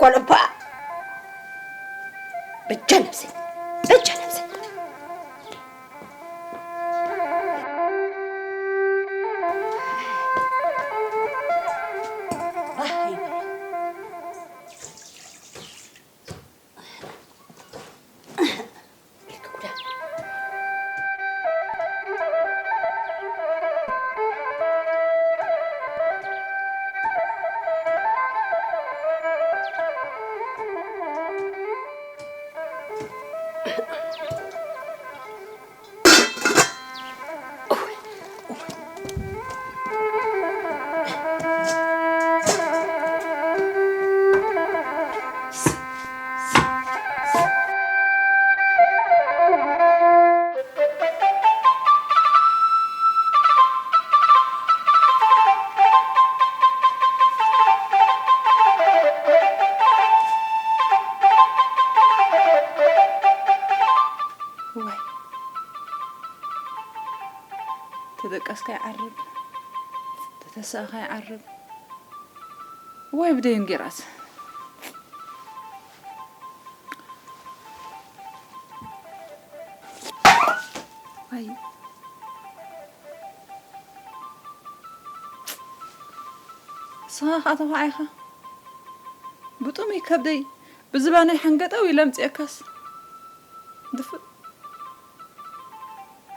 ጓል እባ በጃ ነብሰይ፣ በጃ ነብሰይ። ዋይ፣ ተደቀስካ ይዓርብ፣ ተተሳእካ ይዓርብ። ዋይ ብደይ እንጌራስ። ኣይ። ንስኻ ኸኣ ተባዕኻ ብጡም ይከብደይ ብዝባነይ ሓንገጠው ኢለ ኣምጽኤካስ ድፍእ።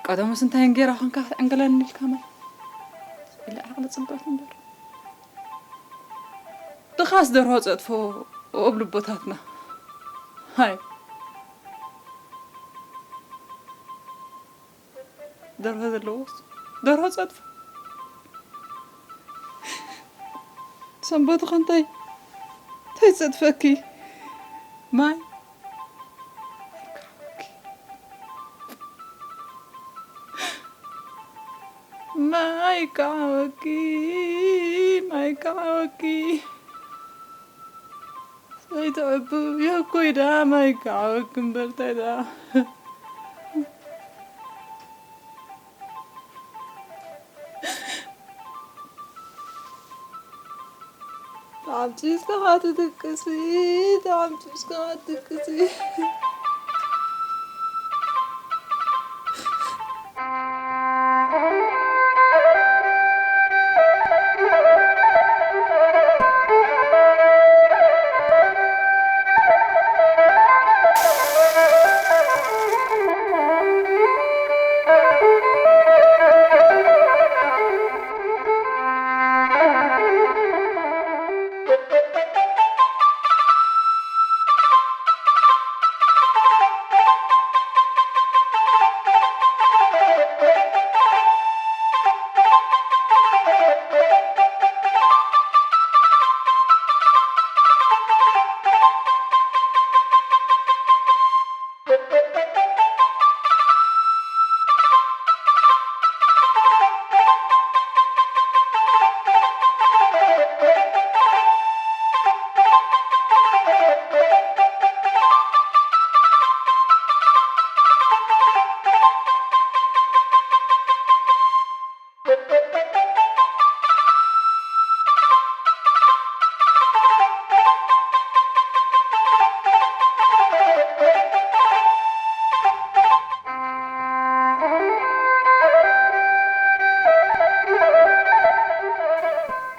ቀደሙስ እንታይ እንጌራ ኾንካ ክትዕንግለኒ ኢልካ ማይ ኢለ ዓቕሊ ጽበት እምበር። ድኻስ ደርሆ ጸጥፎ ኦብ ልቦታትና። ሃይ። ደርሆ ዘለዎስ ደርሆ ጸጥፎ። ሰንበቱ ከ እንታይ እንታይ ጸጥፈኪ? ማይ። ማይ ከዓወኪ፣ ማይ ከዓወኪ። ኣይትዕቡ፣ የኮይ ደኣ ማይ ከዓወኪ እምበር፣ እንታይ ደኣ። ተዓምጺስካ ትድቅሲ፣ ተዓምጺስካ ትድቅሲ።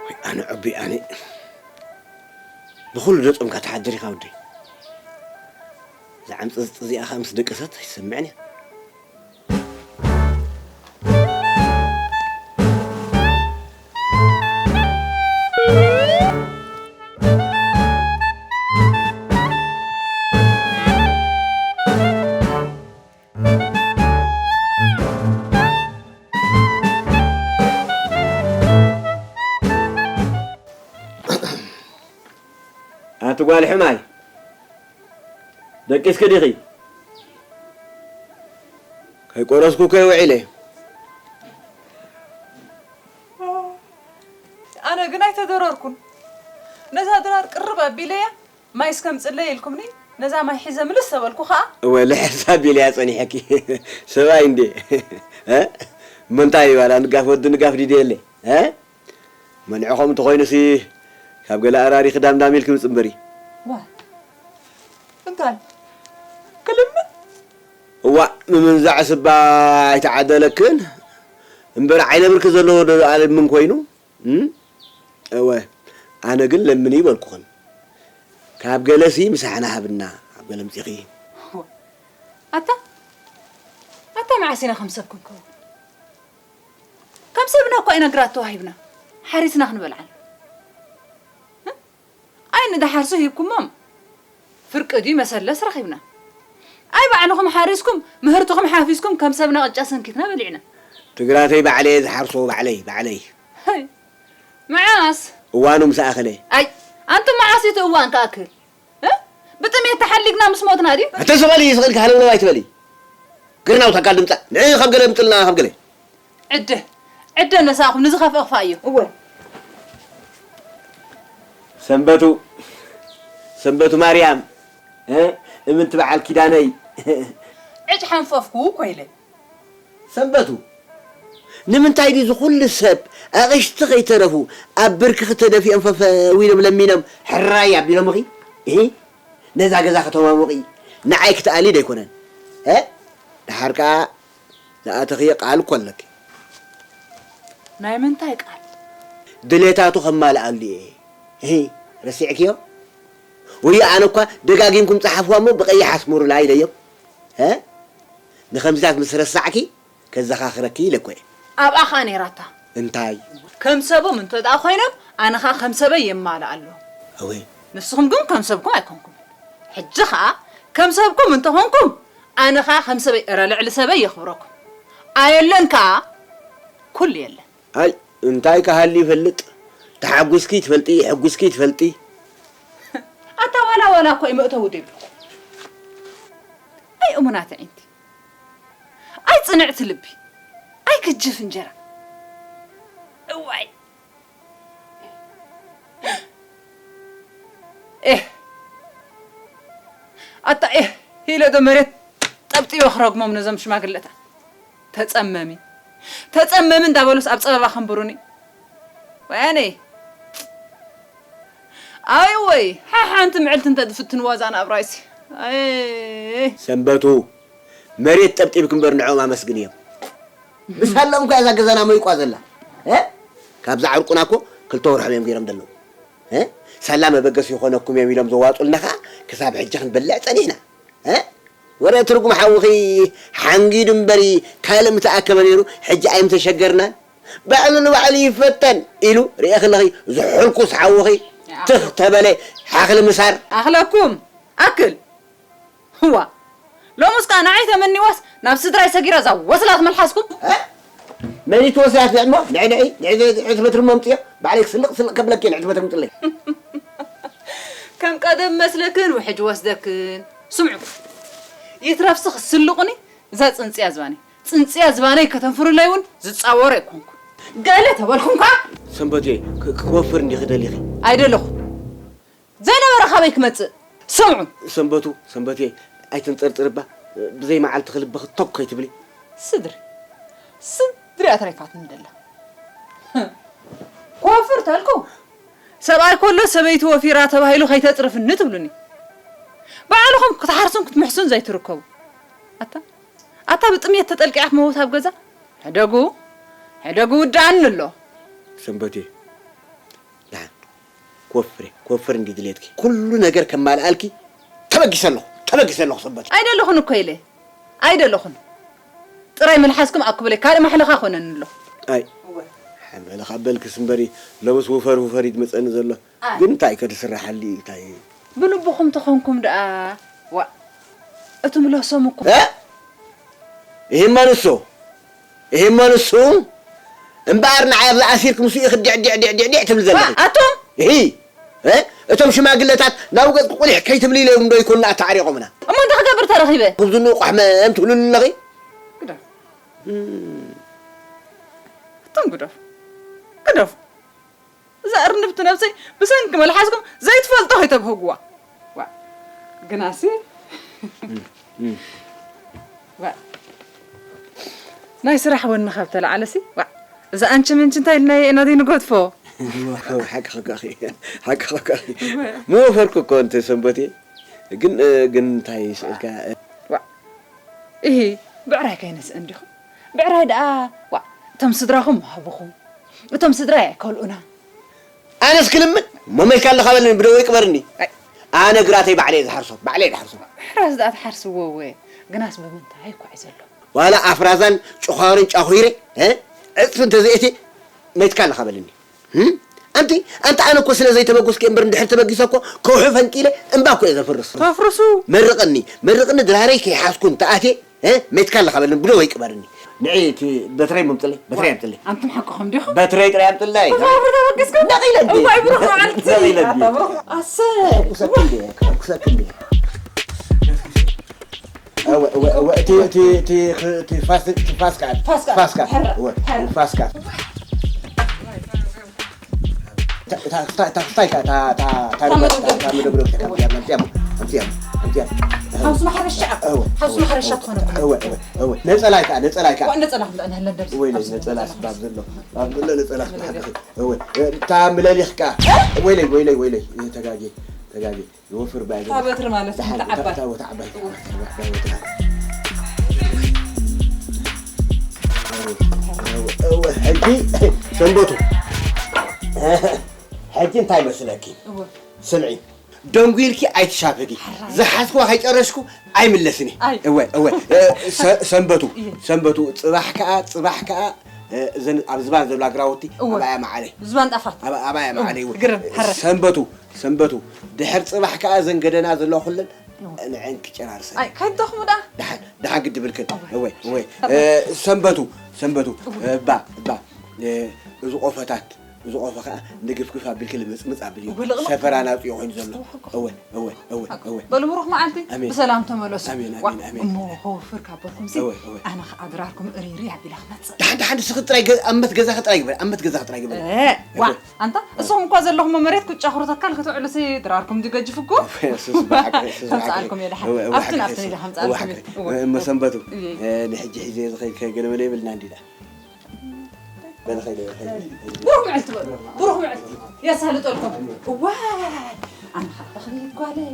ወይ ኣነ ዑቢ ኣነ። ብኹሉ ዶ ጾምካ ትሓድር ኢኻ ወደይ? እዛ ዓምጽጽ እዚኣ ኸኣ ምስ ደቀሰት ኣይትሰምዕን እያ። ኣቲ ጓል ሕማይ፣ ደቂስኪ ዲኺ? ከይቆረስኩ ከይውዒለ። ኣነ ግን ኣይተደረርኩን። ነዛ ድራር ቅርብ ኣቢለያ፣ ማይ እስከምጽለይ ኢልኩምኒ፣ ነዛ ማይ ሒዘ ምልስ ተበልኩ ኸኣ። እወ፣ ልሕስ ኣቢለያ ጸኒሐኪ። ሰብኣይ እንዴ? እ? እሞ እንታይ ይባላ፣ ንጋፍ ወዲ ንጋፍ ዲድየለ? እ? መንዕኹም እንተኾይኑሲ፣ ካብ ገለ ኣራሪኺ ዳምዳም ኢልኪ ምጽ እምበሪ። ዋይ፣ እንታይ ክልምን? እዋእ፣ ምምንዛዕ ስባ ኣይተዓደለክን እምበር፣ ዓይነ ብርኪ ዘለዎ ዶ ኣልምን ኮይኑ? እም? እወ፣ ኣነ ግን ለምኒ ይበልኩኽን። ካብ ገለሲ ምሳሕና ሃብና፣ ካብ ገለ ምጺኺ። ኣታ፣ ኣታ መዓስ ኢና ከም ሰብ ክንከውን? ከም ሰብና እኳ ኢና ግራት ተዋሂብና፣ ሓሪስና ክንበልዓሉ። ኣይ ንድሓርሱ ሂብኩሞም፣ ፍርቂ ድዩ መሰለስ ረኺብና። ኣይ ባዕልኹም ሓሪስኩም፣ ምህርትኹም ሓፊስኩም፣ ከም ሰብና ቅጫ ሰንኪትና በሊዕና። ትግራተይ ባዕለየ ዝሓርሶ፣ ባዕለይ፣ ባዕለይ። ሀይ፣ መዓስ? እዋኑ ምስ ኣኸለ። ኣይ፣ ኣንቱም መዓስ እዩ እቲ እዋን ክኣክል? እ? ብጥሜት ተሓሊግና ምስ ሞትና ድዩ? ኣተ ዝበሊ ይስቕልኪ ሃለውለው ኣይትበሊ። ግርናው ታካል ድምፃ። ንዒ ካብ ገለ ምፅልና ካብ ገለ። ዕደ፣ ዕደ ነሳኹም ንዝኸፍእ ክፋእ እዩ። እወ። ሰንበቱ፣ ሰንበቱ ማርያም፣ እ? እምንቲ በዓል ኪዳነይ። ዕጭ ሓንፈፍኩ እኮ ኢለ። ሰንበቱ፣ ንምንታይ ድዩ እዚ ኩሉ ሰብ ኣቕሽቲ ከይተረፉ ኣብ ብርክኺ ተደፊኦም ፈፈው ኢሎም ለሚኖም ሕራይ ኣቢሎምኺ? እሂ፣ ነዛ ገዛ ከተማሙቒ ንዓይ ክትኣሊ ዶ ኣይኮነን? እ? ደሓር ከኣ ዝኣተኽዮ ቃል እኮ ኣለኪ። ናይ ምንታይ ቃል? ድሌታቱ ከማልኣሉ እየ። እሂ፣ ረሲዕክዮ? ወይ ኣነ እኳ ደጋጊምኩም ጸሓፍዋ እሞ ብቐይሕ ኣስምሩላ ኢለዮም። እ? ንኸምዚታት ምስ ረሳዕኪ ከዘኻኽረኪ ኢለ እኮ እየ። ኣብኣ ኸኣ ነይራታ። እንታይ? ከም ሰቦም እንተ ደኣ ኮይኖም፣ ኣነ ኸኣ ከም ሰበይ የማልኣሎም። እወ። ንስኹም ግን ከም ሰብኩም ኣይኮንኩምን። ሕጂ ኸኣ ከም ሰብኩም እንተ ኾንኩም፣ ኣነ ኸኣ ከም ሰበይ፣ እረ ልዕሊ ሰበይ የኽብረኩም። ኣየለን ከኣ ኩሉ የለን። ኣይ፣ እንታይ ክሃሊ ይፈልጥ? ተሓጒስኪ ትፈልጢ፣ ሕጒስኪ ትፈልጢ። ኣታ ዋላ ዋላ እኮ እዩ መእተዊ ዘይብልኩም። ኣይ እሙናት ኣዒንቲ። ኣይ ጽንዕቲ ልቢ። ኣይ ክጅፍ እንጀራ። እዋይ። ኤህ። ኣታ ኤህ ኢለ ዶ መሬት ጠብጢበ ክረግሞም ነዞም ሽማግለታት። ተጸመሚ። ተጸመሚ እንዳበሉስ ኣብ ጸበባ ከንብሩኒ። ወያነይ። ኣይ ወይ፣ ሓሓንቲ ምዕልቲ እንተ ዝፍትንዋ እዛ ናብራይሲ። ኣይ። ሰንበቱ፣ መሬት ጠብጢብኪ እምበር ንዕኦም ኣመስግንዮም። ብሳሎም እኳ እዛ ገዛና ሞይቋ ዘላ። እ? ካብዛ ዕርቁና እኮ ክልተ ወርሖም እዮም ገይሮም ዘለዉ። እ? ሳላ መበገሲ ይኾነኩም እዮም ኢሎም ዘዋጡልና ኸዓ ክሳብ ሕጂ ክንበልዕ ጸኒሕና። እ? ወረ ትርጉም ሓውኺ ሓንጊዱ እምበሪ ካልእ ምተኣከበ ነይሩ፣ ሕጂ ኣይምተሸገርናን። ባዕሉ ንባዕሉ ይፈተን ኢሉ ርኤኺ ኣለኺ፣ ዝሕልኩስ ሓውኺ ትኽ ተበለ ሓኽሊ ምሳር። ኣኽለኩም ኣክል። ህዋ። ሎምስ ከኣ ንዓይ ተመኒዋስ ናብ ስድራይ ሰጊራ እዛ ወስላት መልሓስኩም። እ? መን እዩ እቲ ወስላት ንዕሞ? ንዒ፣ ንዒ፣ ንዒ፣ ንዒ፣ ትበትሪ እሞ ኣምፅዮ። ባዕለይ ክስልቕ ስልቕ ከብለኪ፣ ንዒ፣ ትበትሪ ምፅለይ። ከም ቀደም መስለክን ውሕጅ ወስደክን። ስምዑ። ይትረፍሲ ክስልቑኒ እዛ ፅንፅያ ዝባነይ። ፅንፅያ ዝባነይ ከተንፍሩለይ እውን ዝፃወር ኣይኮንኩን። ገለ ተበልኩም ከኣ። ሰንበትየ፣ ክ-፣ ክወፍር እንዲኺ ደሊኺ? ኣይደለኹን። ዘይነበረ ካበይ ክመጽእ? ስምዑ። ሰንበቱ፣ ሰንበትየ፣ ኣይትንጠርጥሪ እባ። ብዘይ መዓልቲ ክልበኺ ቶክ ከይትብሊ። ስድሪ። ስድሪ እያ ተሪፋትኒ ደላ። ክወፍር ተልኩ። ሰብኣይ ከሎ ሰበይቲ ወፊራ ተባሂሉ ከይተጽርፍኒ ትብሉኒ። ባዕልኹም ክትሓርሱን ክትምሕሱን ዘይትርከቡ። ኣታ፣ ኣታ ብጥምየት ተጠልቂዓ ክመውት ኣብ ገዛ። ሕደጉ፣ ሕደጉ ውድኣኒ ኣሎ። ሰንበትየ፣ ደሓን ክወፍር እየ፣ ክወፍር እንዲ ድሌትኪ። ኩሉ ነገር ከማልኣልኪ ተበጊሰ ኣለኹ፣ ተበጊሰ ኣለኹ ሰንበትየ። ኣይደለኹን እኮ ኢለ፣ ኣይደለኹን። ጥራይ መልሓስኩም ኣኩብለይ፣ ካልእ ማሕለኻ ኮነኒ ኣሎ። ኣይ፣ እወ። ሓመለ ካብ በልክስ እምበሪ፣ ሎምስ ውፈር ውፈር እዩ ዝመጸኒ ዘሎ። ኣይ። ግን እንታይ ከ ዝስራሓሉ እዩ፣ እንታይ? ብልብኹም ተኾንኩም ደኣ፣ ዋእ፣ እቱም ለሶም እኮ። እ? ይሄማ ንሱ፣ ይሄማ ንሱ እምበኣር ንዓይ ኣብዚ ኣሲርኪ ምስኡ ኢኺ ዲዕ፣ ዲዕ፣ ዲዕ፣ ዲዕ፣ ዲዕ ትብሊ ዘለኺ። ኣቱም? ይሂ፣ እ? እቶም ሽማግለታት ናብ ገጽኪ ቁሊሕ ከይትብሊ ኢሎም ዶ ይኮኑ ኣተዓሪቖምና? እሞ እንታይ ክገብር ተረኺበ? ክብዝኑ ቋሕመም ትብሉኒ ኣለኺ? ግደፍ። እም። ኣቱም ግደፉ። ግደፉ። እዛ እርንብቲ ነብሰይ ብሰንኪ መልሓስኩም ዘይትፈልጦ ከይተብህጉዋ። ዋ፣ ግናሲ። እም፣ እም። ዋ። ናይ ስራሕ ወኒ ካብ ተለዓለሲ፣ ዋ፣ እዛ ኣንቺ ምንቺ እንታይ ኢልናዮ ኢና ዘይንገድፎ? ሓቂ፣ ሓቂ፣ ሓቂ፣ ሓቂ። ዋ። ምወፈርኩ እኮ እንተ ሰንበትየ። ግን ግን እንታይ ስእልካ? ዋዕ፣ እሂ፣ ብዕራይ ከይነስእ እንዲኹም። ብዕራይ ደኣ፣ ዋዕ፣ እቶም ስድራኹም ወሃብኹም። እቶም ስድራይ ኣይከልኡና። ኣነስ ክልምን ሞመይካ ኣለኻ በለኒ ብደወይ ቅበርኒ። ኣነ ግራተይ ባዕለየ ዝሓርሶ ባዕለየ ዝሓርሶ። ሕራስ ደኣ ትሓርስዎ እወ፣ ግናስ ብምንታይ እኳ እዩ ዘሎ። ዋላ ኣፍራዛን ጭዃርን ጫኹይረ ዕፅፊ እንተዘየትየ መይትካ ኣለኻ በለኒ። ኣንቲ ኣንቲ ኣነ እኮ ስለ ዘይተበጎስኪ እምበር እንድሕር ተበጊሰ እኮ ከውሒ ፈንቂለ እምባ እኮ እየ ዘፍርስ። ተፍርሱ። መርቕኒ መርቕኒ ድራረይ ከይሓዝኩ እንተኣትየ እ፣ ሜትካ ኣለኻ በለኒ ብሎ ወይ ቅበርኒ። ንዒ እቲ በትረይ ምምጥለይ በትረይ ኣምጥለይ። ኣንቱም ሓቅኹም ዲኹም? በትረይ ጥራይ ኣምጥለይ። ተፋፍር ተበገስኩም? ነቒለ እንዲ። እዋይ ብሩኽ መዓልቲ። ነቒለ እንዲ። ኣታ ብሩኽ። ኣሰ። ኩሰክ እንዲ ኩሰክ እንዲ። እወ እወ እወ እቲ እቲ እቲ እቲ ፋስ እቲ ፋስካ ፋስካ። ፋስካ። ሕረ፣ እወ ሕረ። ፋስካ። ሓውስ ማሕረሻ። ሓውስ ማሕረሻ ትኾነ። ነፀላይ ከዓ ነፀላይ ከዓ ነፀላ ክንዳ ንህለን ደርስ ወይ ነፀላ ስባብ ዘሎ ባብ ዘሎ ነፀላ ስባብ እወ እታ ምለሊኽ ከዓ ወይለይ ወይለይ ወይለይ ተጋጌ ተጋጌ ይወፍር ባይ እታ በትሪ ማለት እታ ዓባይ እታ ወታ ዓባይ ሕጂ ሰንበቱ ሕጂ እንታይ መስለኪ? ስምዒ ደንጒልኪ ኣይትሻፈጊ። ዝሓዝክዋ ከይጨረሽኩ ኣይምለስን እየ። እወ እወ ሰንበቱ ሰንበቱ ፅባሕ ከዓ ፅባሕ ከዓ እዘን ኣብ ዝባን ዘሎ ኣግራውቲ ኣባያ መዓለይ ዝባን ጣፋት ኣባያ መዓለይ ሰንበቱ ሰንበቱ ድሕር ፅባሕ ከዓ እዘን ገደና ዘለዋ ኩለን ንዐን ክጨራርሰን። ኣይ ከይትደኽሙ ደኣ። ደሓን ደሓን ግዲ ብልክን። እወ እወ ሰንበቱ ሰንበቱ እባ እባ እዚ ቆፈታት እዚ ቆፎ ከዓ ንግፍግፍ ኣቢልኪ ልምፅምፅ ኣብልዮ። ሰፈራ ናፅዮ ኮይኑ ዘሎ። እወ እወ እወ እወ። በሉ ብሩኽ መዓልቲ ኣሜን። ብሰላም ተመለሱ። ኣሜን፣ ዋ፣ ኣሜን፣ ኣሜን። እሞ ከወፍር ካብ በልኩም ሲ ኣሜን፣ እወ። ኣነ ከዓ ድራርኩም እሪሪ ኣቢለ ክመፅእ። ደሓን ደሓን ንስኺ ጥራይ ገ- ኣብ መት ገዛኺ ጥራይ ግበሪ ኣብ መት ገዛኺ ጥራይ ግበሪ። እ፣ ዋ፣ እወ። ኣንታ እሶም እኳ ዘለኹሞ መሬት ክጫኹሩ ተካል ክትውዕሉ ሲ ድራርኩም ድዩ ገጅፍኩም? እወ፣ እሱስ ብሓቂ፣ እሱስ ብሓቂ። ከምፅኣልኩም እየ ደሓን። እወ፣ እወ፣ ኣብትን ሓቂ፣ ኣብትን እየ እሱስ፣ ደሓን እወ፣ ምፅኣልኩም ሓቂ። እየ። እወ። እሞ ሰንበቱ እየ። እ፣ ንሕጂ ሒዘ ዝኸይድ ከገለመለ የብልና እንዲና። በል ኸይደ በል ኸይደ። ብሩኽ መዓልቲ በሉ። ብሩኽ መዓልቲ የሳልጠልኩም። እዋይ ኣነ ኸዓ ተኽሊት ጓለይ።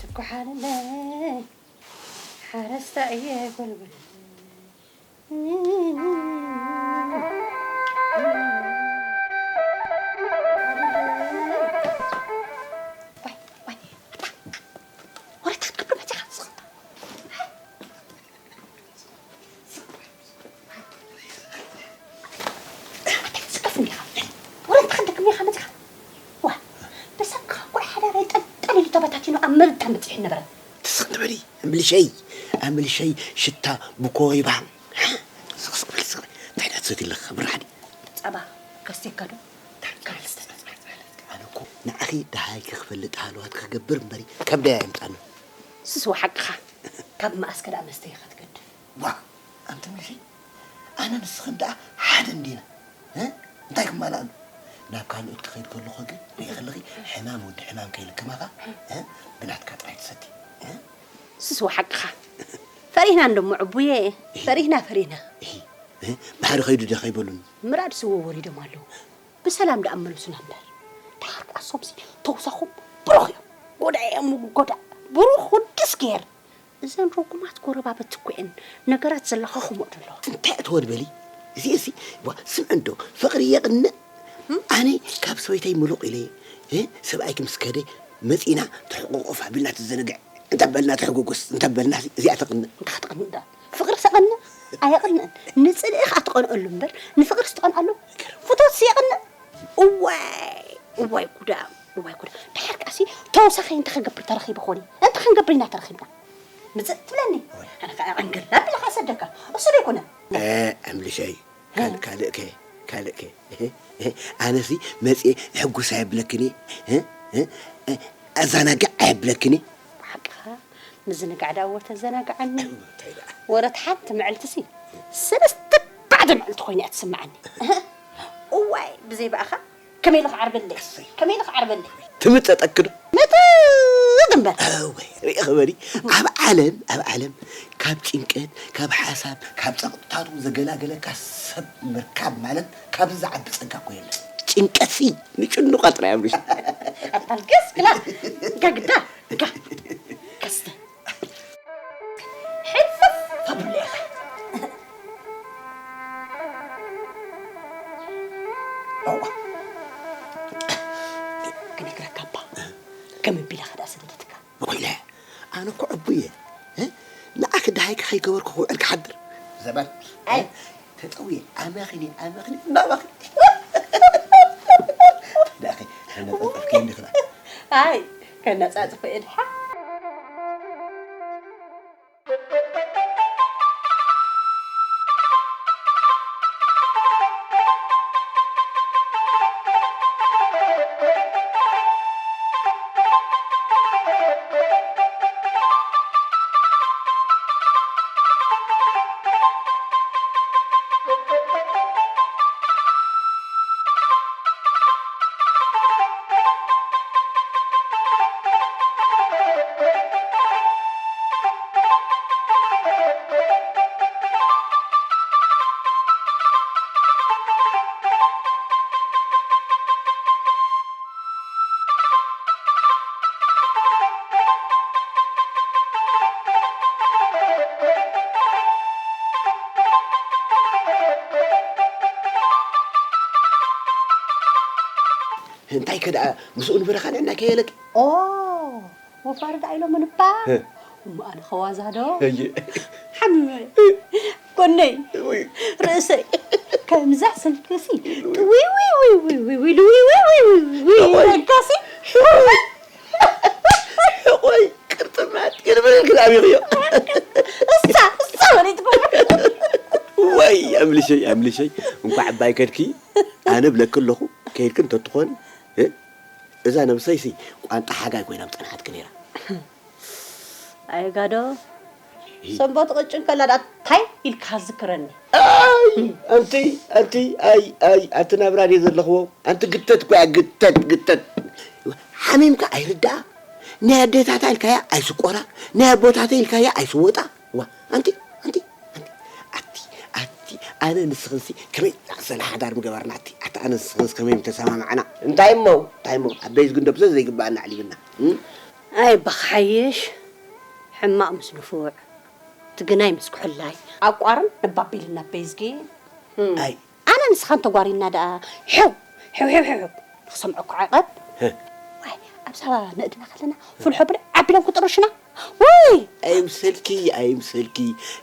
ትኳሓለለይ ሓረስታይ እየ ጎልጎል። ተበታቲኑ ኣብ መሬት ተመፅሒ ነበረ። ትስኽ ትበሊ እምልሸይ እምልሸይ ሽታ ብኮይባ ስቕስቕ በል ስቕ እንታይ ዳ ትሰትይ ኣለኺ ብራዕዲ ጸባ ከስቴካ ዶ ኣነ እኮ ንዓኺ ደሃይኪ ክፈልጥ ሃለዋት ክገብር እምበሪ ከብደይ ኣየምጻኒ ስስወ ሓቅኻ ካብ መኣስከ ደኣ መስተይ ኢኻ ትገድፍ ዋ ኣንቲ እምልሸይ ኣነ ንስኽን ደኣ ሓደ እንዲና እንታይ ክማላእ ኣሎ ናብ ካልኦት ክኸይድ ከለኹ ግን ርኢ ከለኺ ሕማም ወዲ ሕማም ከይልክመኻ ብናትካ ጥራይ ትሰቲ ስስወ ሓቅኻ ፈሪህና እንዶ እሞ ዕቡየ ፈሪህና ፈሪህና ባሕሪ ከይዱ ደ ከይበሉኒ ምራድ ስዎ ወሪዶም ኣለዉ ብሰላም ደኣ መለሱና እምበር ደሓር ቃሶምሲ ተውሳኹም ብሩኽ እዮም ጎዳኦም ጎዳእ ብሩኽ ውድስ ገይር እዘን ርጉማት ጎረባብቲ እኮ እየን ነገራት ዘለኻኽምኦ ዘለዋ። እንታይ እተወ ድበሊ እዚኤሲ ዋ ስምዒ እንዶ ፍቕሪ የቕንእ ኣነ ካብ ሰበይተይ ምሉቕ ኢለ ሰብኣይኪ ምስ ከደ መፂና ተሕቑቑፍ ኣቢልና ትዘንግዕ እንተ በልና ተሕጉጉስ እንተ በልና እዚኣ ተቕንእ። እንታይ ክትቕንእ ዳ ፍቕሪ ተቐንእ ኣየቕንእን ንፅልኢ ከዓ ትቐንኣሉ እምበር ንፍቕሪ ትቐንኣሉ ፍቶትስ የቕንእ እዋይ እዋይ ጉዳ እዋይ ጉዳ ድሓር ከዓሲ ተወሳኺ እንታይ ክንገብር ተረኺቡ ኾኒ እንታይ ክንገብር ኢና ተረኺብና ምፅእ ትብለኒ ኣነ ከዓ ዕንግል ኣቢለ ከዓ ሰደካ እሱ ዶ ይኮነ እምልሸይ ካልእ፣ ካልእ ከ፣ ካልእ ከ? ኣነሲ መጽየ ሕጉስ ኣየብለክን እየ። ኣዛናግዕ ኣየብለክን እየ። ብሓቅኻ ምዝንጋዕ ደኣ እወ ተዘናግዓኒ። እንታይ ደኣ? ወረት ሓንቲ መዕልትሲ ሰለስተ ባዕደ መዕልቲ ኮይና እያ ትስምዓኒ። እዋይ፣ ብዘይ ብኣኻ ከመይ ኢለ ክዓርበለይ? ከመይ ኢለ ክዓርበለይ? ትምጠጠኪ ዶ? ምጥጥ እምበር። እወ፣ ርኢ ክበሪ። ኣብ ዓለም፣ ኣብ ዓለም ካብ ጭንቀት፣ ካብ ሓሳብ፣ ካብ ጸቕጥታቱ ዘገላገለካ ሰብ ምርካብ ማለት ካብዚ ዝዓቢ ጸጋ እኮ የለን። ጭንቀትሲ ንጭኑቓ ጥራይ ኣብሪሽ። ኣታ ልገስ ክላ። ጋግዳ። ጋ-፣ ከስተ። ሕልፍፍ ኣብሉ ኢኻ። እዋ። ክነግረካ እባ። ከመይ ቢላ ከ ደኣ ሰደደትካ? ወይለ፣ ኣነ እኮ ዕቡይ እየ። እ? ንዓኺ ደሃይካ ከይገበርኩ ክውዕል ክሓድር። ዘበን። ኣይ። ተጠውየ፣ ኣመኽኒ፣ ኣመኽኒ፣ እናበኺ። ደኣኺ፣ ከነጻጽፍ ከይንድኽና። ኣይ፣ ከነጻጽፍ እየ ድሓ። እንታይ ከ ደኣ ምስኡ ንበረኻ ንዕና ከየለቂ? ኦ፣ ወፋሪ ደኣ ኢሎምን እባ። እ። እሞ ኣነ ኸዋዛ ዶ? እየ። ሓሚመ። ጎነይ። ውይ። ርእሰይ። ከምዛ ስልክሲ። ውይ፣ ውይ፣ ውይ፣ ውይ፣ ውይ፣ ውይ፣ ውይ፣ ውይ፣ ውይ፣ ውይ፣ እወይ። ኢለካሲ። ሕቆይ፣ ቅርጥማት፣ ገለ መለ ኢልክን ኣቢኽዮ። እሳ፣ እሳ፣ ወሊድኩም። ወይ፣ ኣምልሸይ፣ ኣምልሸይ። እንኳዕ ኣባይ ከድኪ፣ ኣነ ብለኪ ኣለኹ፣ ከይድኪ እንተትኾኒ፣ እ? እዛ ነብሰይሲ ቋንጣ ሓጋይ ኮይና ምጸንሓትኪ ነይራ። ኣይ ጋዶ፣ ኢ። ሰንበት ቅጭን ከላ ደኣ ታይ ኢልካ ዝክረኒ? ኣይ፣ ኣንቲ፣ ኣንቲ፣ ኣይ፣ ኣይ፣ ኣንቲ ናብራ ድየ ዘለኽዎ? ኣንቲ ግተት እኮ እያ፣ ግተት፣ ግተት። ሓሚምካ ኣይርዳኣ። ናይ ኣዴታታ ኢልካያ ኣይስቆራ፣ ናይ ኣቦታተይ ኢልካያ ኣይስወጣ። ዋ፣ ኣንቲ፣ ኣንቲ፣ ኣንቲ፣ ኣቲ፣ ኣቲ፣ ኣነ ንስኽንሲ ከመይ ዝኣመሰለ ሓዳር ምገበርና፣ ኣቲ፣ ኣቲ፣ ኣነ ንስኽንስ ከመይ ምተሰማማዕና። እንታይ እሞ፣ እንታይ እሞ፣ ኣብ ቤት ግን ደብዘ ዘይግባኣና ኣዕሊብና። እም? ኣይ፣ ባኽ ሓይሽ፣ ሕማቕ ምስ ንፉዕ፣ ትግናይ ምስ ኩሕላይ፣ ኣቋርን ነባቢልና ቤዝጊ። እም። ኣይ፣ ኣነ ንስኻን ተጓሪና ደኣ፣ ሕው፣ ሕው፣ ሕው፣ ሕው፣ ሕው፣ ንኽሰምዐኩ ዓቐብ። ህህ። ዋይ፣ ኣብዛ ነእድና ከለና፣ ፍልሖ ብልዕ ኣቢሎም ክጥርሹና። ውይ! ኣይምሰልኪ፣ ኣይምሰልኪ።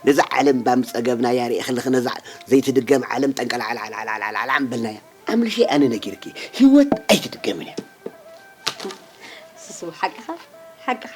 ነዛ ዓለም ባም ጸገብናያ ርኢኽልኺ፣ ነዛ ዘይትድገም ዓለም ጠንቀላዕላዕላዕላዕላዕላዕላዕ በልናያ። ኣምልሸይ ኣነ ነጊርኪ፣ ህይወት ኣይትድገምን እያ። ስሱ፣ ሓቅኻ፣ ሓቅኻ።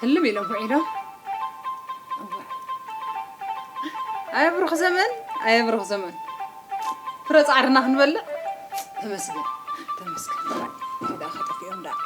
ህልም ኢሎም ውዒሎም። እዋ። ኣየ ብሩኽ ዘመን፣ ኣየ ብሩኽ ዘመን። ፍረ ጻዕርና ክንበልዕ። ተመስገን፣ ተመስገን። እንታይ ደኣ ከጠፊኦም ደኣ።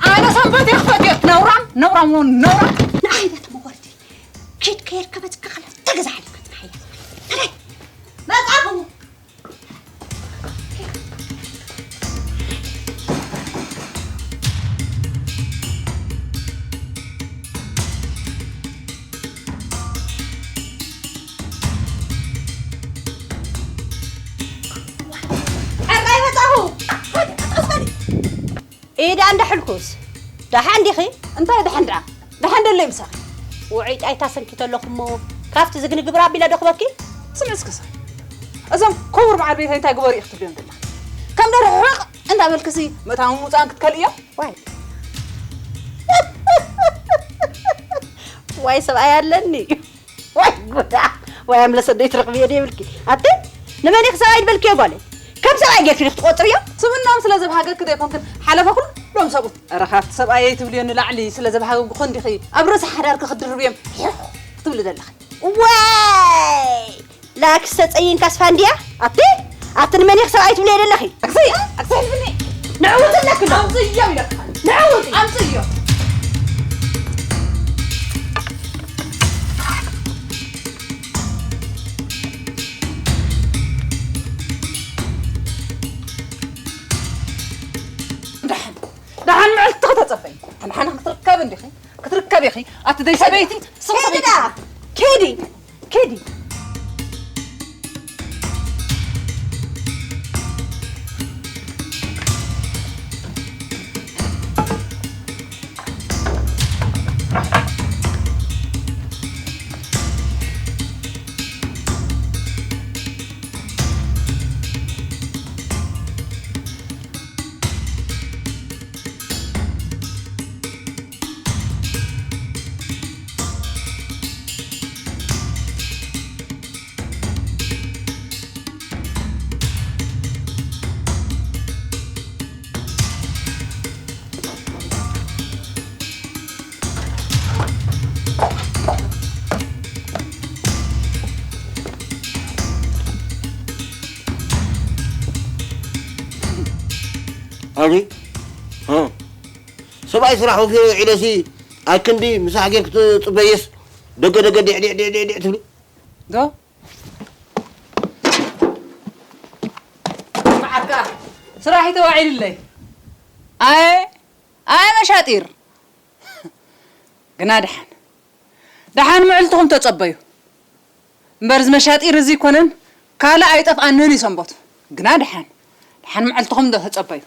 ኣነ ሰንበት እየ ክፈትዮ። ነውራም፣ ነውራም፣ እውን ነውራም። ንዓይ በት መወርዲ። ኪድ ከየርከበትካ ከላ ተገዛሓልካ ትሓያ። ከላይ መጻኹ። ሕራይ መጻኹ። ኢዳ እንዳ ሕልኩስ፣ ደሓን ዲኺ? እንታይ ደሓን ደኣ? ደሓን ደለይ ምሳኺ። ውዑይ ጣይታ ሰንኪተ ኣለኹ እሞ፣ ካብቲ ዝግኒ ግብር ኣቢለ ደኽበኪ? ስምዒ እስከ ሰብ። እዞም ክቡር በዓል ቤተይ እንታይ ግበሩ ኢኺ ትብልዮም ዘለኺ? ከም ደርሕቕ እንዳበልክሲ ምእታውን ምውጻእን ክትከልእዮ? ዋይ። ዋይ ሰብኣይ ኣለኒ። ወይ ጉዳ! ወይ ኣምለሰ ደይ ትረኽብዮ ደይ ብልኪ። ኣቲ ንመን ኢኺ ሰብኣይ ዝበልክዮ ጓለይ? ከም ሰብኣይ ጌርኪ ዲኺ ትቖጽርዮ? ስብናም ስለ ዘብሃገኪ ደይኮንክን ሓለፈ ኩሎም ሰብኡት። ኧረ ካብቲ ሰብኣየይ ትብልዮ ንላዕሊ ስለ ዘብሃገጉ እንዲኺ ኣብ ርእሲ ሓዳርኪ ክትድርብዮም ሒኽ ክትብሊ ዘለኺ። ዋይ! ላክስ ተጸይንካስ ፋንድያ? ኣቲ ኣቲ ንመን ኢኺ ሰብኣይ ትብልዮ ዘለኺ? ኣክሰይ! ኣክሰይ ሕልፍኒ! ንዕውቲ ኣለኪ ዶ? ኣምጽእዮም ኢለካ። ንዕውቲ! ኣምጽእዮም! ደሓን፣ ደሓን ምዕልቲ ከተጸበይ። ደሓን ክትርከቢ እንዲኺ፣ ክትርከቢ ኢኺ። ኣቲ ደይ ሰበይቲ፣ ስቕ ኬዲ ሰበይቲ። ደኣ፣ ኬዲ፣ ኬዲ። ኣቢ፣ እ፣ ሰብኣይ ስራሕ ወፊሩ ውዒለሲ፣ ኣብ ክንዲ ምሳሕ ጌርኪ ትጽበይስ፣ ደገ ደገ ዲዕ ዲዕ ዲዕ ዲዕ ዲዕ ትብሊ። ዶ? መዓርካ፣ ስራሕ እዩ ተዋዒሉለይ። ኣየ፣ ኣየ መሻጢር። ግና ደሓን፣ ደሓን ምዕልትኹም ተጸበዩ። እምበር እዚ መሻጢር እዚ ኣይኮነን፣ ካልእ ኣይጠፍኣንን እዩ ሰንበቱ። ግና ደሓን፣ ደሓን ምዕልትኹም ዶ ተጸበዩ።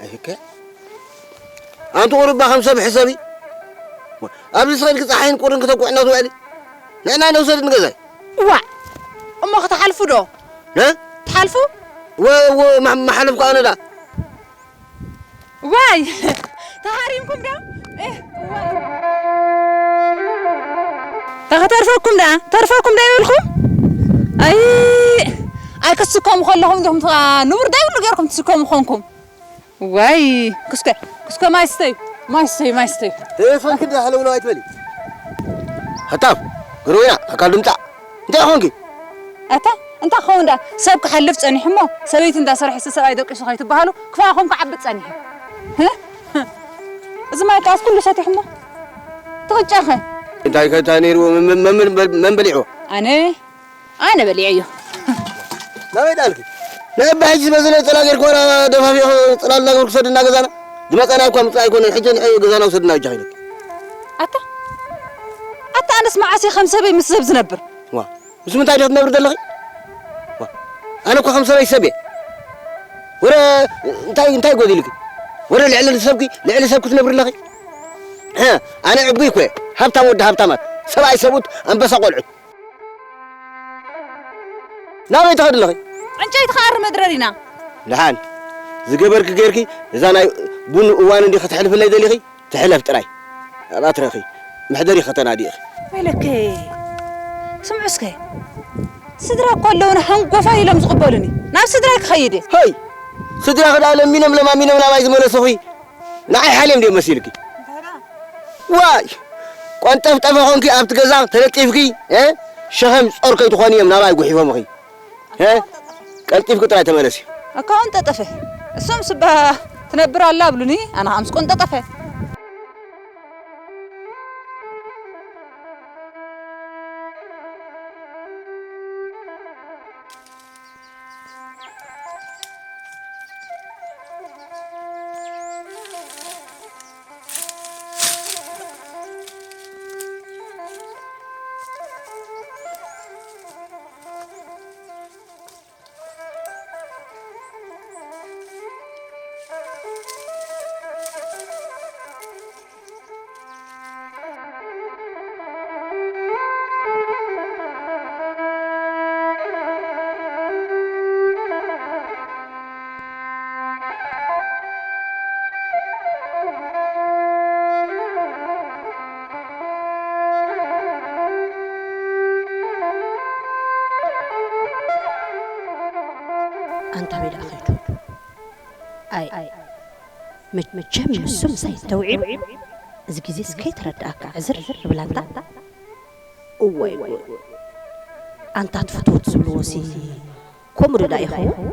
ኣይከ ኣንቲ ቁርባ ከም ሰብ ሕሰቢ። ኣብዚ ስኸድኪ ፀሓይን ቁርን ክተኩዕና ትውዕሊ። ንዕና ነውሰድ ንገዛይ። እዋዕ! እሞ ክትሓልፉ ዶ? ነ? ትሓልፉ? ወ-፣ ወ-፣ ማ-፣ ማሓለፍኩ ኣነ ዳ። ዋይ! ተሃሪምኩም ዶ? እህ፣ ዋይ! ተኸተርፈኩም ዳ? ተርፈኩም ዳ ይብልኩም? ኣይ! ኣይ፣ ክትስከሙ ከለኹም ዲኹም ትኻ-፣ ንቡር ዳ ይብሉ ገይርኩም ትስከሙ ኾንኩም? ዋይ! ክስከ፣ ክስከ፣ ማይ ስተዩ፣ ማይ ስተዩ፣ ማይ ስተዩ። ተሌፎንኪ እንዳ ሃለውለው ኣይትበሊ። ሃታፍ፣ ግርወይና፣ ኣካል ድምጻ። እንታይ ኾንኪ? ኣታ፣ እንታይ ክኸውን ደኣ? ሰብ ክሓልፍ ጸኒሑ እሞ፣ ሰበይቲ እንዳሰርሐ ሰብኣይ ደቂሱ ከይትበሃሉ፣ ክፋኹም ክዓቢ ጸኒሑ። ህህ? እዚ ማይ ከኣስ ኩሉ ሰቲኹሞ? ትቕጫኸ? እንታይ ከ፣ እንታይ ነይርዎ? መን፣ መን፣ መን፣ መን በሊዕዎ? ኣነ፣ ኣነ በሊዐዮ። ናበይ ደኣልኪ? ናይ ኣባ ሕጂ ዝበዘለ ጽላል ጌርኩ፣ ዋላ ደፋፊኹ ጽላል እናገበርኩ ሰድና ገዛና። ዝመጻና እኳ ምጽእ ኣይኮነን። ሕጂ ንዒ ገዛና ውሰድና በጃኺ ኢለኪ። ኣታ፣ ኣታ ኣነስ መዓስ እየ ከም ሰበይ ምስ ሰብ ዝነብር? ዋ፣ ምስ ምንታይ ዶ ትነብሪ ዘለኺ? ዋ፣ ኣነ እኮ ከም ሰበይ ሰብ እየ። ወረ እንታይ፣ እንታይ ጎዲልኪ? ወረ ልዕሊ ሰብኪ፣ ልዕሊ ሰብ ክትነብሪ ኣለኺ? ሀ፣ ኣነ ዕጉይ እኮ እየ። ሃብታም ወዲ ሃብታማት፣ ሰብኣይ ሰብኡት፣ ኣንበሳ ቆልዑት። ናበይ ትኸዲ ኣለኺ? ዕንጨይቲ ክኣሪ መድረር ኢና። ደሓን፣ ዝገበርኪ ጌርኪ፣ እዛ ናይ ቡን እዋን እንዲ ከተሕልፍለይ ደሊኺ? ትሕለፍ ጥራይ። ኣብኣ ትረኺ፣ መሕደሪ ከተናዲ ኢኺ። ወይለከ፣ ስምዑ እስከ። ስድራ እኮ ኣለውኒ፣ ሃንጎፋይ ኢሎም ዝቕበሉኒ። ናብ ስድራይ ክኸይድ እየ። ሀይ! ስድራኺ ደኣ ለሚኖም ለማሚኖም ናባይ ዝመለሱኺ፣ ንዓይ ሓልዮም ድዮም መሲልኪ? ዋይ! ቆንጠፍጠፈ ኾንኪ ኣብቲ ገዛ ተለጢፍኪ፣ እ? ሸኸም ጾር ከይትኾኒ እዮም ናባይ ጉሒፎምኺ። እ? ቀልጢፍኪ ጥራይ ተመለሲ። ኣካውን ጠጠፈ። እሶም ስባ ትነብር ኣላ ብሉኒ፣ ኣነ ኸኣ ምስ ቆንጠጠፈ። ኣንታ ኣበይ ደኣ ኸይዱ? ኣይ፣ መቸም ንሱ ምሳይ ተውዒሉ፣ እዚ ግዜስ ከይተረድኣካ ዕዝር ይብል ኣንታ። እዋይ ጉድ። ኣንታ ትፍትውት ዝብልዎሲ ከምኡ ዶ ደኣ ይኸውን?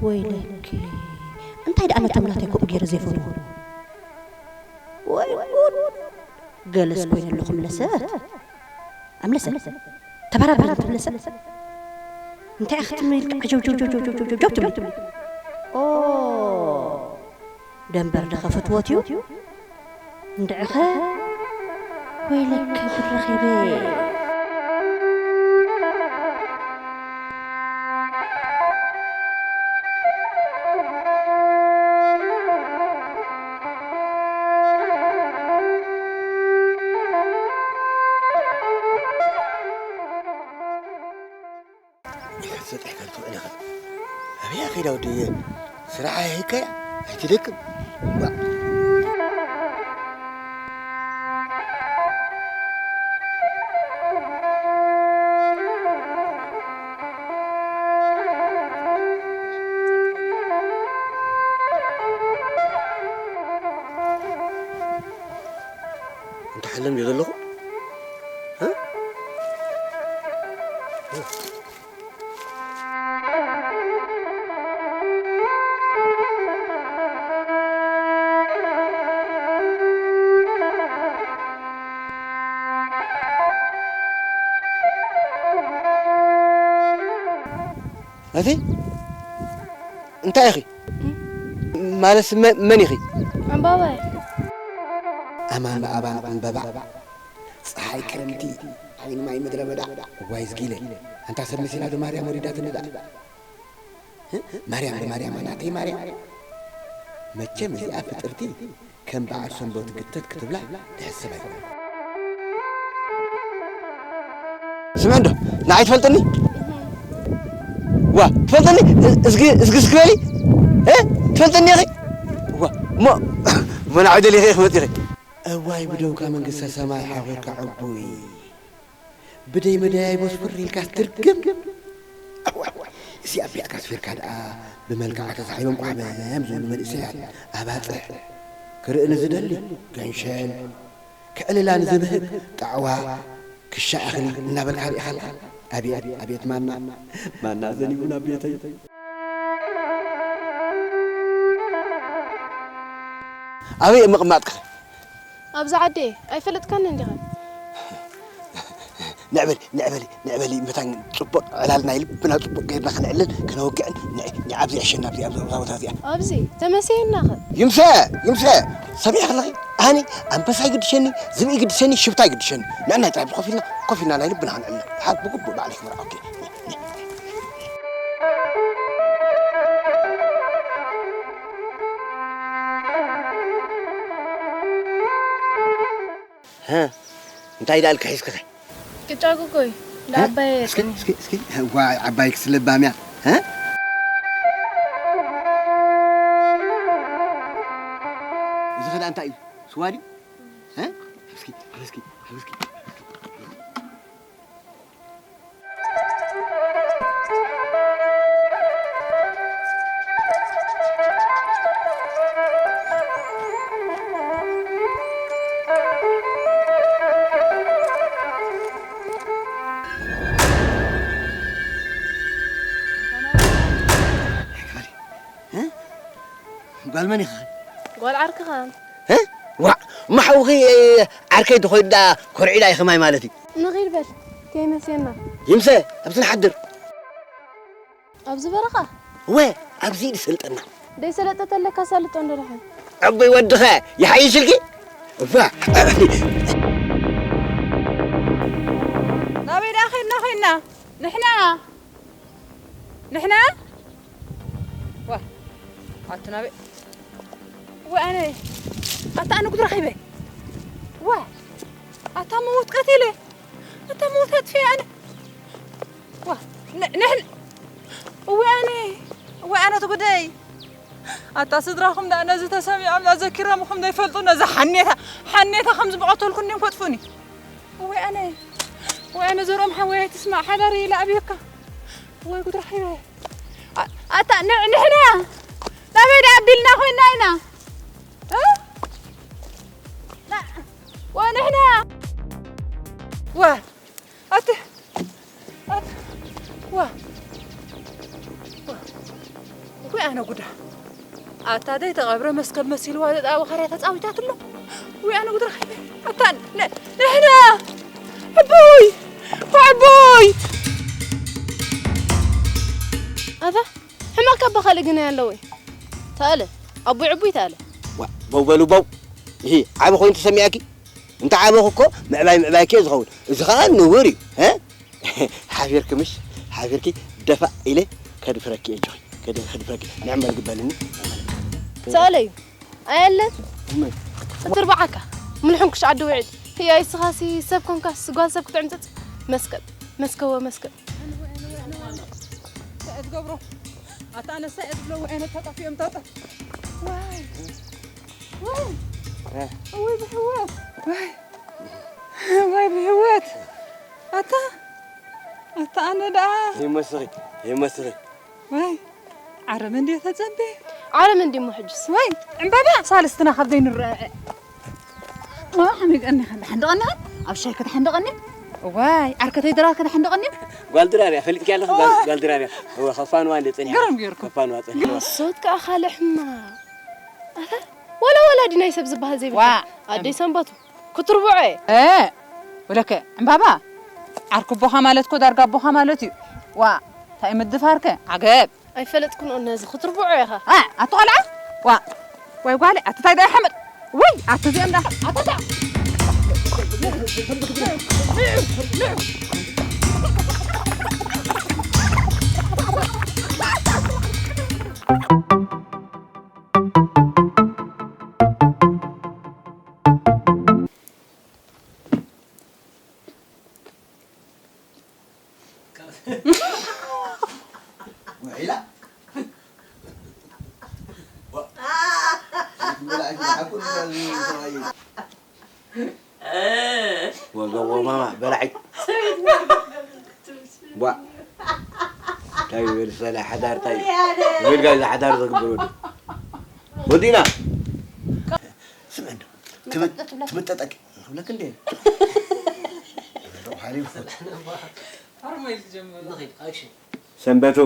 ወይለኪ፣ እንታይ ደኣ ነቶም ናተይ ከምኡ ገይረ ዘይፈትዎ? ወይ ጉድ! ገለስ ኮይነ ኣለኹ ምለሰት። ኣምለሰት። ተበራበሪ ትብለሰ። እንታይ ኢኺ ትምሊ ኢልካ ዓጀውጀውጀውጀውጀው ትብሊ? ኦ፣ ደንበር ዶ ከፍትዎት እዩ? እንድዕኸ ወይለከ ጉድ ረኺበ። ኢኻ ትሰጢሕ ከንቱ ዕለኻ። ኣበይ ከይዳ ወዲ ስራሕ ኣይከያ ኣይትደክም። ባ- እንተ ሓለም ድዩ ዘለኹ? እ? ኣቲ እንታይ ኢኺ? ማለትስ መ-፣ መን ኢኺ? ዕምባባ እየ። ኣማን ብኣባን ዕምበባ፣ ጸሓይ ክረምቲ፣ ዓይኒ ማይ ምድረ በዳ። እዋይ ዝጊለ፣ ኣንታ ሰብ መሲላ ዶ ማርያም ወሪዳትኒ ደኣ? እ? ማርያም ብማርያም፣ ናተይ ማርያም። መቸም እዚኣ ፍጥርቲ ከም በዓል ሰንበት ግተት ክትብላ ድሕሰብ ኣይኮነን። ስምዕ እንዶ፣ ንዓይ ትፈልጥኒ? ዋ፣ ትፈልጥኒ? እዝጊ፣ እዝጊ እስኪ በሊ። እ? ትፈልጥኒ ኢኺ? ዋ፣ እሞ፣ እሞ ንዓይ ደሊኺ ኢኺ መፂኺ። እዋይ ብደውካ መንግስተ ሰማይ ሓኺርካ ዕቡይ። ብደይ መደያይ ቦስፍር ኢልካ ትርግም። እዋይ፣ እዚ ኣቢዕካ ስፊርካ ደኣ ብመልክዓ ተሳሒቦም ቋሕበም ዝብሉ መንእሰያት ኣባጽሕ። ክርኢ ንዝደሊ ገንሸል፣ ክዕልላ ንዝብህግ ጣዕዋ፣ ክሻ እኽሊ እናበልካ ርኢኻላ። ኣቤት፣ ኣቤት ማና፣ ማና ዘኒቡና ቤተይ። ኣበይ ምቕማጥካ? ኣብዚ ዓዲ ኣይፈለጥካን እንዲኻ። ንዕበሊ፣ ንዕበሊ፣ ንዕበሊ፣ መታን ጽቡቕ ዕላል ናይ ልብና ጽቡቕ ጌርና ክነዕልን ክነወግዕን ን-፣ ን-፣ ኣብዚ ዕሸና፣ ኣብዚ፣ ኣብዚ፣ ኣብዚ ቦታ እዚኣ። ኣብዚ ተመሲየናኸ? ይምሰ፣ ይምሰ፣ ሰሚዕኺ ኣለኺ? ኣነ ኣንበሳ ይግድሸኒ፣ ዝብኢ ይግድሸኒ፣ ሽፍታ ይግድሸኒ። ንዕናይ ጥራይ ኮፍ ኢልና፣ ኮፍ ኢልና ናይ ልብና ክንዕልን። ሓ-፣ ብግቡእ ባዕለይ ክመርዖኪ። ሀ፣ እንታይ ደኣ ኢልካ ሒዝክኸ? ቅጫ ጉጎይ፣ ሀ? ንዓባየይ እስኪ፣ የጥኒ። እስኪ፣ እስኪ፣ ዋ፣ ዓባይ ክስ ለባም እያ። ሀ? እዚ ኸ ደኣ እንታይ እዩ? ስዋ ድዩ? ሀ? እስኪ፣ እስኪ፣ እስኪ። እ? ጓል መን ኢኻ? ጓል ዓርክኻ። እ? ዋዕ፣ ማሕውኺ ዓርከይ ተኾይኑ ደኣ ኮርዒዳ ኢኺ ማይ ማለት እዩ። ንኺድ በል፣ ከይመስየና። ይምሰ፣ ኣብዚ ንሓድር። ኣብዚ በረኻ? ወ፣ ኣብዚ ድሰልጠና። ደይ ሰለጠ ተለካ ሳልጦ እንዶ ደሓን። ዕቡይ ወድኸ፣ ይሓይሽልኪ? እፋ። ናበይ ደኣ ኸድና ኾይና? ንሕና? ንሕና? ዋ፣ ኣቲ ናበይ? ወ፣ ኣነ? ኣታ ኣነ ጉድ ረኺበ። ዋ፣ ኣታ ምዉት ቀቲለ። ኣታ ምዉት ኣጥፊኤ ኣነ። ዋ፣ ን-፣ ንሕን-፣ እወ ኣነ፣ እወ ኣነ እቲ ጉደይ። ኣታ ስድራኹም ደኣ ነዚ ተሰሚዖም፣ ነዚ ኪሮምኹም ዘይፈልጡ፣ ነዚ ሓኔታ፣ ሓኔታ ከም ዝመቐተልኩ እንዲም ከጥፉኒ። እወ ኣነ፣ እወ ኣነ ዘርኦም ሓወይ ኣይትስማዕ፣ ሓዳር ኢለ ኣብየካ። ወይ ጉድ ረኺበ። ኣ-፣ ኣታ ን-፣ ንሕና ናበይ ደኣ ኣቢልና ኮይንና ኢና? እ? ና-፣ ወ-፣ ንሕና። ወ-፣ ኣቲ፣ ኣቲ፣ ዋ፣ ዋ፣ ወይ ኣነ ጉዳ። ኣታ ደይ ተቐብረ መስቀል መሲልዋ ዘጣ ወኸርያ ተጻዊታትሎ። ወይ ኣነ ጉዳ ረኺበ። ኣታ ን-፣ ንሕና። ዕቡይ፣ ዕቡይ። ኣታ ሕማቅ ካባ ካልእ ግን ኣለወይ? ተኣለ፣ ኣቦይ ዕቡይ ተኣለ። ዋ፣ በው በሉ በው። ይሄ ዓቢ ኮይኑ ተሰሚዓኪ? እንተ ዓበኹ እኮ ምዕባይ ምዕባይኪ እየ ዝኸውን። እዚ ኸኣ ንቡር እዩ። እ? ሓቢርኪ ምሽ? ሓቢርኪ ደፋእ ኢለ ከድፍረኪ እየ፣ ኣጆኺ። ከድ-፣ ከድፍረኪ። ንዕመል ግበልኒ። ተኣለ እዩ። ኣየለን? እመይ። ክትርብዓካ። ምልሕንኩሽ ዓዲ ውዕል። ህያይ ስኻሲ ሰብ ኮንካስ ጓል ሰብ ክትዕምጽጽ። መስቀል። መስከወ መስቀል። እንታይ እትገብሮ? ኣታ ኣነሳ እየ ዝብሎ ውዕነት ተጠፊኦም ተጠፍ። ዋይ። ዋይ። እ። እውይ ብሕወት። ዋይ። ዋይ ብሕወት። ኣታ፣ ኣታ ኣነ ደኣ። ይመስኺ፣ ይመስኺ። ዋይ። ዓረመ እንድየ ተጸንበ። ዓረመ እንድየ እሞ ሕጅስ። ዋይ፣ ዕምባባ ሳልስትና ካብ ዘይንረኣዕ። ዋ፣ ሓሚድ ቀኒኻ፣ ደሓን ደቐኒኻ? ኣብ ሻይ ከደሓን ደቐኒ? ዋይ፣ ዓርከተይ ድራር ከደሓን ደቐኒ? ጓል ድራር እያ፣ ፈሊጥኪ ኣለኺ? ጓል፣ ጓል ድራር እያ። እወ፣ ከፋንዋ እንደ ጸኒሓ። ገረም ጌርኩም። ከፋንዋ ጸኒሓ። ሶት ከኣ ካልእ ሕማቕ። ኣፈ፣ ወላ ወላዲ ናይ ሰብ ዝበሃል ዘይብልካ። ዋ። ኣደይ ሰንበቱ፣ ክትርብዖ እየ። እ፣ ወለከ፣ ዕምባባ፣ ዓርኪ ኣቦኻ ማለት እኮ ዳርጋ ኣቦኻ ማለት እዩ። ዋ፣ እንታይ ምድፋርከ? ዓገብ። ኣይፈለጥኩን ነዚ ክትርብዖ ኢኻ። እ፣ ኣቲ ቆልዓ፣ ዋ፣ ዋይ ጓለይ፣ ኣቲ ታይ ደኣ ሓመድ፣ ወይ፣ ኣቲ እዚኣ እንዳ፣ ኣታ፣ ኣታ። ወገቦ ማማ በላዒት። ቧ። እንታይ ይብል ሰላ ሓዳር እንታይ ይብል? ይብል ጋይዛ ሓዳር ዘግብሩ ዶ? ወዲና። ስምዕ እንዶ። ትምጠጠቂ። ክብለክ እንዴ? ሓሪፍ። ሰንበቱ።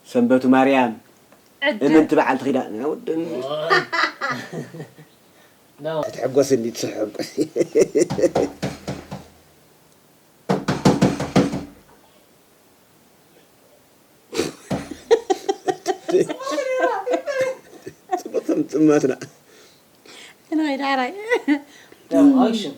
ሰንበቱ ማርያም። ዕድል። እምንቲ በዓልቲ ኪዳን። ወድን። ትትሕጎስ እንዲ ትስሕብ። ጽቡቕቶም ጥማትና። ትንኸይድ ሓራይ። ኣክሽን።